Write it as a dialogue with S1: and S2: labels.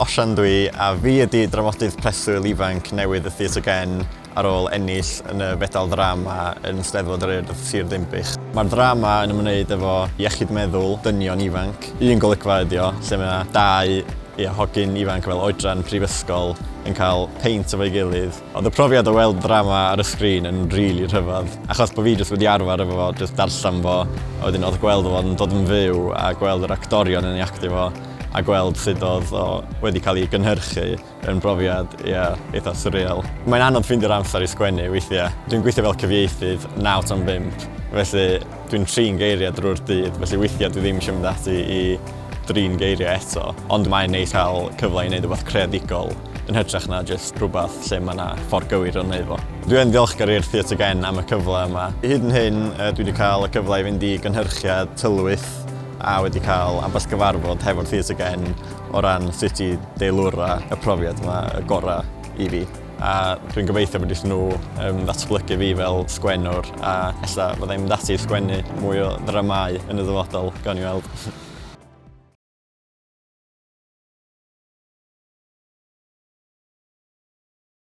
S1: Osian dwi, a fi ydi dramodydd preswyl ifanc newydd y Theatr Gen ar ôl ennill yn y Fedal Ddrama yn Steddfod yr Urdd Sir Ddinbych. Mae'r ddrama yn ymwneud efo iechyd meddwl dynion ifanc. Un golygfa ydi o, lle mae 'na dau ia, hogyn ifanc fel oedran prifysgol yn cael peint efo'i gilydd. Oedd y profiad o weld ddrama ar y sgrin yn rili rhyfedd, achos bod fi jyst wedi arfer efo fo, jyst darllen fo, a wedyn oedd gweld fo'n dod yn fyw a gweld yr actorion yn ei actio fo a gweld sut oedd o wedi cael ei gynhyrchu yn brofiad, ia, eitha surreal. Mae'n anodd ffeindio'r amser i sgwennu weithiau. Dwi'n gweithio fel cyfieithydd 9 tan 5, felly dwi'n trin geiriau drwy'r dydd, felly weithiau dwi ddim eisiau mynd ati i drin geiriau eto, ond mae'n neis cael cyfle i wneud rhywbeth creadigol yn hytrach na jyst rhywbeth lle mae yna ffordd gywir o wneud fo. Dwi yn ddiolchgar i'r Theatr Gen am y cyfle yma. Hyd yn hyn, dwi wedi cael y cyfle i fynd i gynhyrchiad tylwyth a wedi cael ambell gyfarfod hefo'r Theatr Gen o ran sut i deilwra y profiad yma y gorau i fi. A dwi'n gobeithio bod nhw um, ddatblygu fi fel sgwennwr a ella fyddai'n mynd ati i sgwennu mwy o ddramau yn y dyfodol, gawn ni weld.